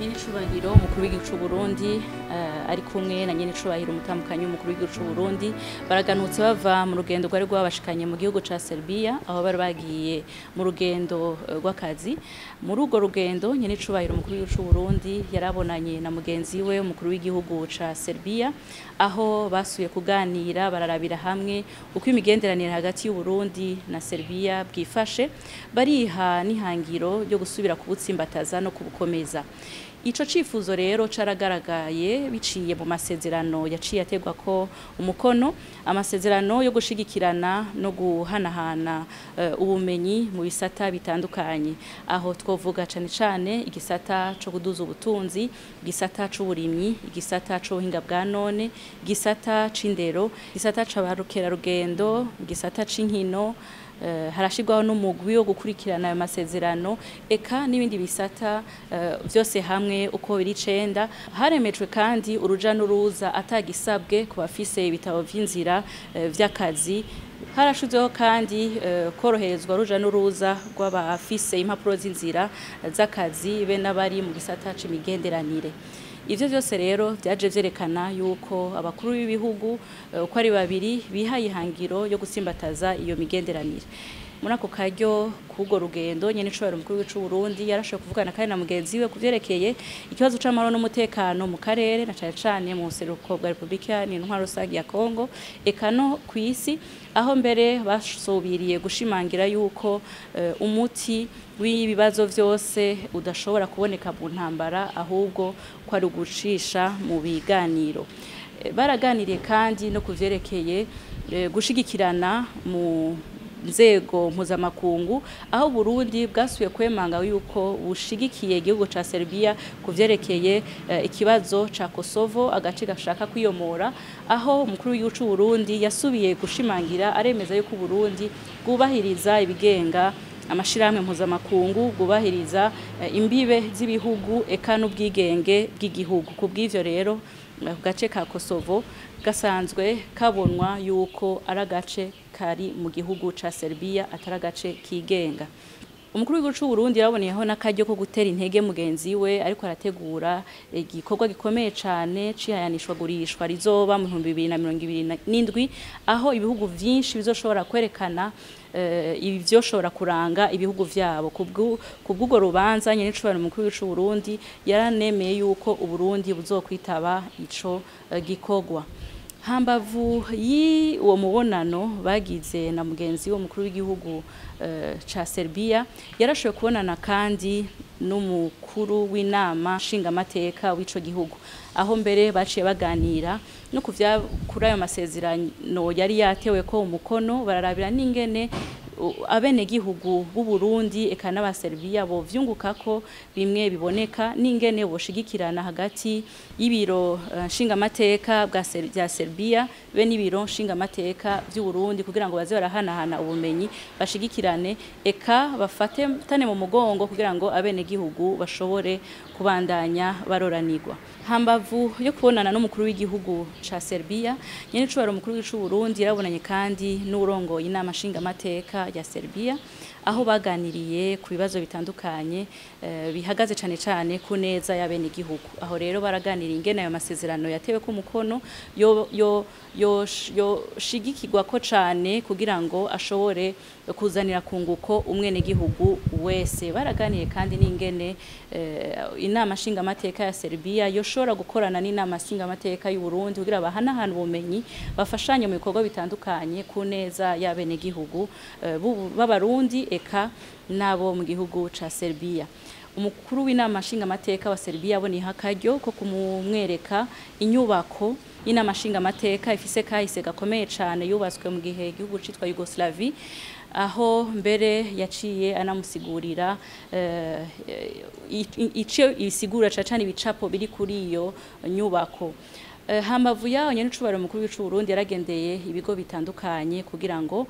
Nyenicubahiro umukuru w'igihugu c'u Burundi ari kumwe na nyenicubahiro umutambukanyi w'umukuru w'igihugu c'u Burundi baraganutse bava mu rugendo rwari rwabashikanye mu gihugu ca Serbia, aho bari bagiye mu rugendo rw'akazi. Muri urwo rugendo, nyenicubahiro umukuru w'igihugu c'u Burundi yarabonanye na mugenzi we umukuru w'igihugu ca Serbia, aho basuye kuganira, bararabira hamwe uko imigenderanire hagati y'u Burundi na Serbia bwifashe, bariha n'ihangiro ryo gusubira kubutsimbataza no kubukomeza. Ico cifuzo rero caragaragaye biciye mu masezerano yaciye ategwa ko umukono, amasezerano yo gushigikirana no guhanahana ubumenyi mu bisata bitandukanye, aho twovuga cane cane igisata co kuduza ubutunzi, igisata c'uburimyi, igisata c'ubuhinga bwa none, igisata c'indero, igisata c'abarukerarugendo, igisata c'inkino. Harashirwaho n'umugwi wo gukurikirana ayo masezerano, eka n'ibindi bisata vyose hamwe uko biri 9. Haremejwe kandi uruja n'uruza atagisabwe ku bafise ibitabo vy'inzira vy'akazi. Harashizweho kandi koroherezwa uruja n'uruza rw'abafise impapuro z'inzira z'akazi be n'abari mu gisata c'imigenderanire. Ivyo vyose rero vyaje vyerekana yuko abakuru b'ibihugu uko ari babiri bihaye ihangiro yo gutsimbataza iyo migenderanire. Muri ako karyo k'urwo rugendo, nyenicubahiro umukuru w'igihugu c'u Burundi yarashoboye kuvugana kandi na mugenzi we kuvyerekeye ikibazo c'amahoro n'umutekano mu karere, na cane cane mu buseruko bwa Republika Iharanira Intwaro Rusangi ya Kongo, eka no kw'isi, aho mbere basubiriye gushimangira yuko umuti w'ibibazo vyose udashobora kuboneka mu ntambara, ahubwo ko ari ugucisha mu biganiro. Baraganiriye kandi no kuvyerekeye gushigikirana mu nzego mpuzamakungu, aho Burundi bwasubiye kwemanga yuko bushigikiye igihugu ca Serbia kuvyerekeye ikibazo ca Kosovo, agace gashaka kwiyomora, aho umukuru w'igihugu c'u Burundi yasubiye gushimangira aremeza yuko Burundi bwubahiriza ibigenga amashirahamwe mpuzamakungu, bwubahiriza imbibe z'ibihugu eka n'ubwigenge bw'igihugu. Kubw'ivyo rero, gace ka Kosovo gasanzwe kabonwa yuko ari agace kari mu gihugu ca Serbia, atari agace kigenga. Umukuru w'igihugu c'u Burundi yaraboneyeho n'akaryo ko gutera intege mugenzi we ariko arategura igikorwa gikomeye cane cihayanishwa gurishwa rizoba mu 2027, aho ibihugu vyinshi bizoshobora kwerekana ivyoshobora kuranga ibihugu vyabo. Kubw'urwo rubanza, nyenicubahiro umukuru w'igihugu c'u Burundi yaranemeye yuko Uburundi buzokwitaba ico gikorwa. Hambavu y'uwo mubonano bagize na mugenzi we mukuru w'igihugu ca Serbia, yarashoboye kubonana kandi n'umukuru w'inama nshingamateka w'ico gihugu, aho mbere baciye baganira no kuvya kuri ayo masezerano yari yatewe ko umukono, bararabira n'ingene abenegihugu b'u Burundi eka n'abaserbia bo vyungukako bimwe biboneka, n'ingene boshigikirana hagati y'ibiro nshingamateka bwa bya Serbia be n'ibiro nshingamateka vy'u Burundi, kugira ngo baze barahanahana ubumenyi, bashigikirane eka bafate tane mu mugongo kugira ngo abenegihugu bashobore kubandanya baroranirwa. Hambavu yo kubonana n'umukuru w'igihugu ca Serbia, nyenicubahiro umukuru w'igihugu c'u Burundi yarabonanye kandi n'urongoye inama nshingamateka ya Serbia, aho baganiriye ku bibazo bitandukanye bihagaze cane cane ku neza y'abenegihugu. Aho rero baraganiriye ingene ayo masezerano yatewe ku mukono yo yo yo shigikirwa ko cane kugira ngo ashobore kuzanira kunguko umwenegihugu wese. Baraganiriye kandi n'ingene inama nshingamateka ya Serbia yoshobora gukorana n'inama nshingamateka y'u Burundi kugira bahanahane ubumenyi, bafashanye mu bikorwa bitandukanye ku neza y'abenegihugu b'Abarundi eka nabo mu gihugu ca Serbia. Umukuru w'inama nshingamateka wa Serbia aboneye akaryo ko kumumwereka inyubako y'inama nshingamateka ifise kahise gakomeye cane, yubatswe mu gihe igihugu citwa Yugoslavie, aho mbere yaciye anamusigurira ico isigura cane ibicapo biri kuri iyo nyubako. Hambavu yaho, nyenicubahiro umukuru w'igihugu c'u Burundi yaragendeye ibigo bitandukanye kugira ngo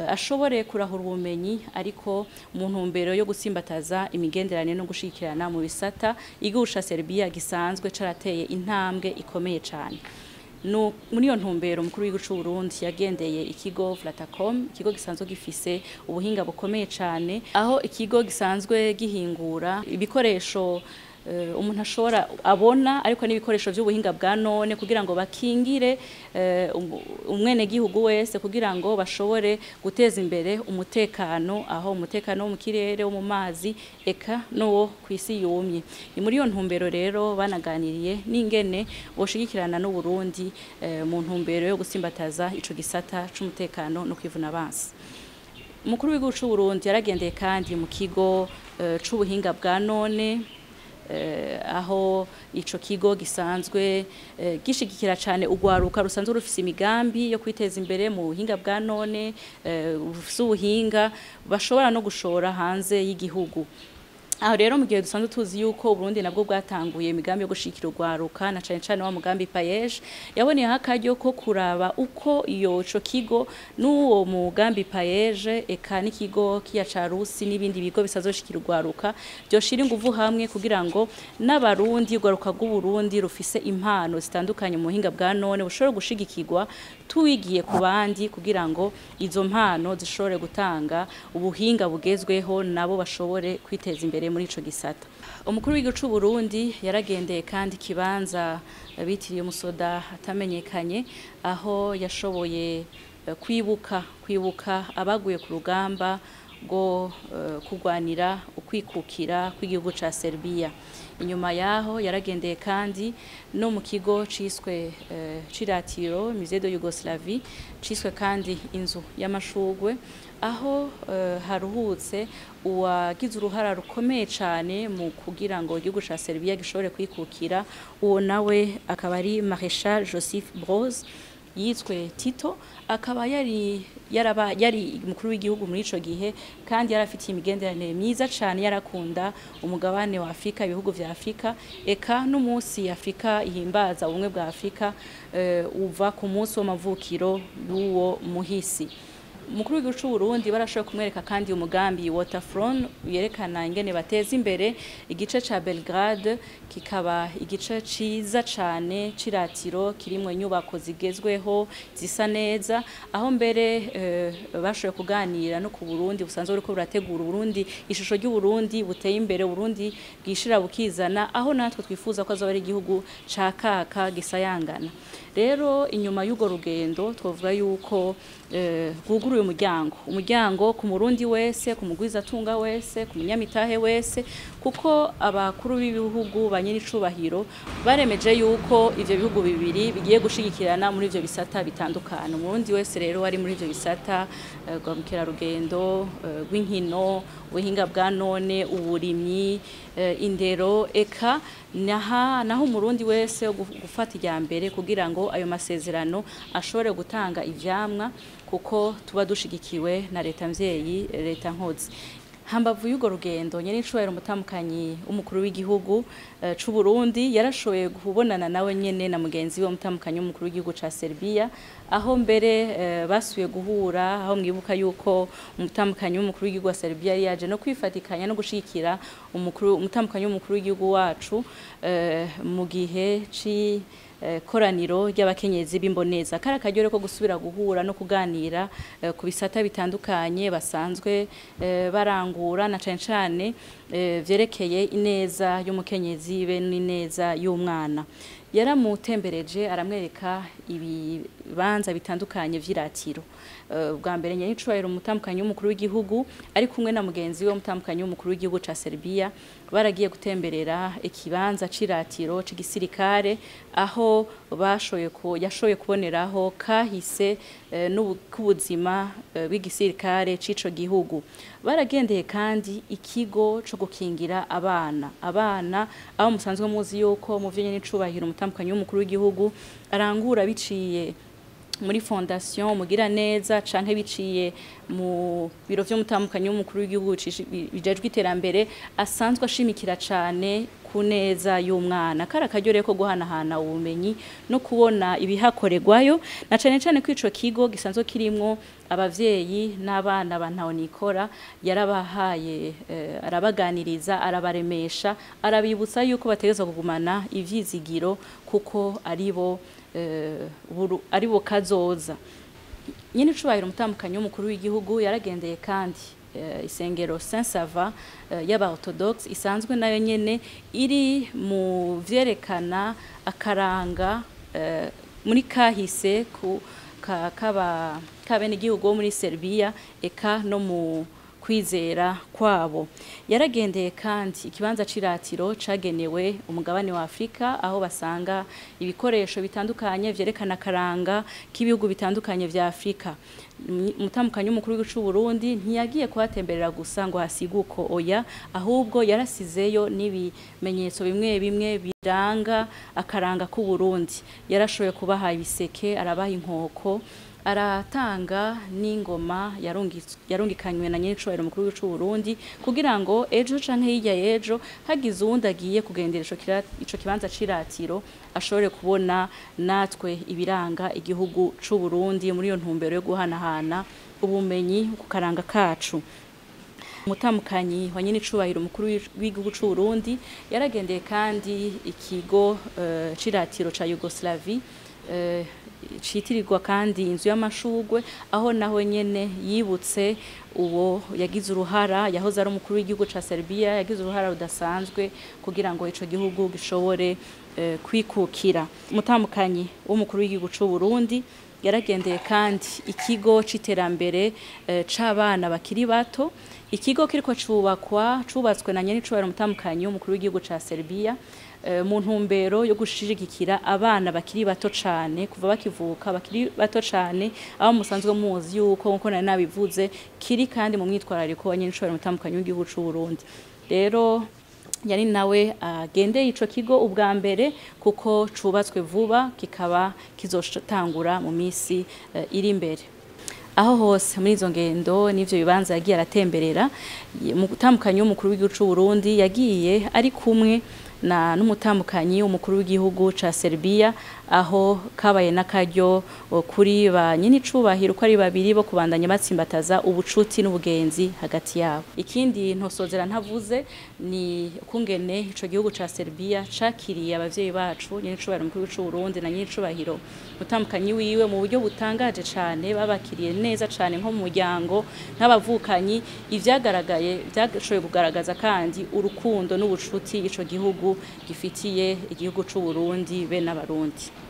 ashobore kurahura ubumenyi, ariko mu ntumbero yo gutsimbataza imigenderanire no gushigikirana mu bisata igihugu ca Serbia gisanzwe carateye intambwe ikomeye cane. Muri iyo ntumbero, umukuru w'igihugu c'u Burundi yagendeye ikigo Vlatacom, ikigo gisanzwe gifise ubuhinga bukomeye cane, aho ikigo gisanzwe gihingura ibikoresho umuntu ashobora abona, ariko n'ibikoresho by'ubuhinga bwa none kugira ngo bakingire umwene gihugu wese, kugira ngo bashobore guteza imbere umutekano, aho umutekano wo mu kirere, wo mu mazi, eka n'uwo kwisi yumye. Ni muri iyo ntumbero rero banaganiriye n'ingene boshigikirana n'u Burundi mu ntumbero yo gusimbataza ico gisata c'umutekano no kwivuna abansi. Umukuru w'igihugu c'u Burundi yaragendeye kandi mu kigo c'ubuhinga bwa none, aho ico kigo gisanzwe gishigikira cane ugwaruka rusanzwe rufise imigambi yo kwiteza imbere mu buhinga bwa none, rufise ubuhinga bashobora no gushora hanze y'igihugu. Aho rero mu gihe dusanzwe tuzi yuko Burundi nabwo bwatanguye imigambi yo gushikira ugwaruka, na cane cane wa mugambi PAEEJ, yaboneye akaryo ko kuraba uko iyo ico kigo n'uwo mugambi PAEEJ eka n'ikigo kiya ca Rusi n'ibindi bigo bisanzwe bishikira ugwaruka byoshira inguvu hamwe kugira ngo n'abarundi, ugwaruka rw'Uburundi rufise impano zitandukanye mu buhinga bwa none bushobora gushigikirwa tuwigiye ku bandi, kugira ngo izo mpano zishobore gutanga ubuhinga bugezweho nabo bashobore kwiteza imbere muri ico gisata. Umukuru w'igihugu c'u Burundi yaragendeye kandi kibanza bitiriye umusoda atamenyekanye, aho yashoboye kwibuka abaguye ku rugamba rwo kurwanira ukwikukira kw'igihugu ca Serbia. Inyuma yaho yaragendeye kandi no mu kigo ciswe ciratiro Musée de Yougoslavie, ciswe kandi inzu y'amashugwe, aho haruhutse uwagize uruhara rukomeye cane mu kugira ngo igihugu ca Serbia gishobore kwikukira. Uwo nawe akaba ari Maréchal Joseph Broz, yitwe Tito, akaba yari mukuru w'igihugu muri ico gihe, kandi yarafitiye imigenderanire myiza cane, yarakunda umugabane wa Afrika, ibihugu vya Afrika, eka n'umunsi Afrika ihimbaza ubumwe bwa Afrika uva ku munsi w'amavukiro y'uwo muhisi. Umukuru w'igihugu c'u Burundi barashoboye kumwereka kandi umugambi Waterfront yerekana ingene bateza imbere igice ca Belgrade, kikaba igice ciza cane ciratiro kirimwo inyubako zigezweho zisa neza, aho mbere bashoboye kuganira no ku Burundi busanzwe buriko burategura Burundi, ishusho ry'u Burundi buteye imbere, Burundi bwishira bukizana, aho natwe twifuza ko azoba ari igihugu ca kaka gisayangana. Rero inyuma y'ugo rugendo twovuga yuko rwuguruye umuryango ku murundi wese, ku mugwiza tunga wese, ku munyamitahe wese, kuko abakuru b'ibihugu banyiricubahiro baremeje yuko ivyo bihugu bibiri bigiye gushigikirana muri ivyo bisata bitandukanye. Umurundi wese rero ari muri ivyo bisata rwa mukerarugendo, rw'inkino, ubuhinga bwa none, uburimyi, indero, eka naho umurundi wese gufata irya mbere kugira ngo ayo masezerano ashobore gutanga ivyamwa, kuko tuba dushigikiwe na leta mvyeyi, leta nkozi. Hambavu y'ugo rugendo, nyenicubahiro umutamukanyi w'umukuru w'igihugu c'u Burundi yarashoboye kubonana nawe nyene na mugenzi we umutamukanyi w'umukuru w'igihugu ca Serbia, aho mbere basuye guhura, aho mwibuka yuko umutamukanyi w'umukuru w'igihugu wa Serbia yari yaje no kwifatikanya no gushigikira umutamukanyi w'umukuru w'igihugu wacu mu gihe ci koraniro ry'abakenyezi b'imboneza. Kari akaryo ko gusubira guhura no kuganira ku bisata bitandukanye basanzwe barangura, na cane cane vyerekeye ineza y'umukenyezi be n'ineza y'umwana. Yaramutembereje aramwereka ibibanza bitandukanye vy'iratiro. Bwa mbere nyenicubahiro umutamukanyi w'umukuru w'igihugu ari kumwe na mugenzi we umutamukanyi w'umukuru w'igihugu ca Serbia baragiye gutemberera ikibanza c'iratiro c'igisirikare, aho bashoye ko yashoye kuboneraho kahise n'ubuzima bw'igisirikare c'ico gihugu. Baragendeye kandi ikigo co gukingira abana aho musanzwe muzi yuko mu vyo nyenicubahiro umutamukanyi w'umukuru w'igihugu arangura biciye muri fondation mugira neza canke biciye mu biro vy'umutamukanyi w'umukuru w'igihugu bijejwe iterambere, asanzwe ashimikira cane ku neza y'umwana. Kari akaryo rero ko guhanahana ubumenyi no kubona ibihakorerwayo, na cane cane ko ico kigo gisanzwe kirimwo abavyeyi n'abana bantahonikora, yarabahaye arabaganiriza, arabaremesha, arabibutsa yuko bategerezwa kugumana ivyizigiro kuko aribo aribo kazoza. Nyenicubahiro umutamukanyi w'umukuru w'igihugu yaragendeye kandi isengero Saint Sava y'aba Orthodoxe isanzwe nayo nyene iri mu vyerekana akaranga muri kahise ku kaba kabenegihugu bo muri Serbia eka no mu kwizera kwabo. Yaragendeye kandi ikibanza c'iratiro cagenewe umugabane wa Afrika, aho basanga ibikoresho bitandukanye vyerekana akaranga k'ibihugu bitandukanye vya Afrika. Umutamukanyi w'umukuru w'igihugu c'u Burundi ntiyagiye kuhatemberera gusa ngo hasiguko, oya, ahubwo yarasizeyo n'ibimenyetso bimwe bimwe biranga akaranga k'u Burundi. Yarashoboye kubaha ibiseke, arabaha inkoko, aratanga n'ingoma yarungikanywe na nyenicubahiro umukuru w'igihugu c'u Burundi, kugira ngo ejo canke hirya y'ejo hagize uwundi agiye kugendera ico kibanza c'iratiro ashobore kubona natwe ibiranga igihugu c'u Burundi, muri iyo ntumbero yo guhanahana ubumenyi ku karanga kacu. Umutamukanyi wa nyenicubahiro umukuru w'igihugu c'u Burundi yaragendeye kandi ikigo c'iratiro ca Yugoslavie, citirirwa kandi inzu y'amashugwe, aho naho nyene yibutse uwo yagize uruhara, yahoze ari umukuru w'igihugu ca Serbia, yagize uruhara rudasanzwe kugira ngo ico gihugu gishobore kwikukira. Umutamukanyi w'umukuru w'igihugu c'u Burundi yaragendeye kandi ikigo c'iterambere c'abana bakiri bato, ikigo kiriko cubakwa, cubatswe na nyenicubahiro umutamukanyi w'umukuru w'igihugu ca Serbia, mu ntumbero yo gushigikira abana bakiri bato cane, kuva bakivuka bakiri bato cane, aho musanzwe muzi yuko nkuko nari nabivuze kiri kandi mu mwitwarariko wa nyenicubahiro umutamukanyi w'igihugu c'u Burundi. Rero yari nawe agendeye ico kigo ubwa mbere, kuko cubatswe vuba kikaba kizotangura mu misi iri imbere. Aho hose muri izo ngendo n'ivyo bibanza yagiye aratemberera, umutamukanyi w'umukuru w'igihugu c'u Burundi yagiye ari kumwe na n'umutamukanyi w'umukuru w'igihugu ca Serbia, aho kabaye n'akaryo kuri ba nyenicubahiro uko ari babiri bo kubandanya batsimbataza ubucuti n'ubugenzi hagati yabo. Ikindi ntosozera ntavuze ni ukungene ico gihugu ca Serbia cakiriye abavyeyi bacu nyenicubahiro umukuru w'igihugu c'u Burundi na nyenicubahiro mutamukanyi wiwe mu buryo butangaje cane, babakiriye neza cane nko mu muryango nk'abavukanyi. Ivyagaragaye vyashoboye kugaragaza kandi urukundo n'ubucuti ico gihugu gifitiye igihugu c'u Burundi be n'abarundi.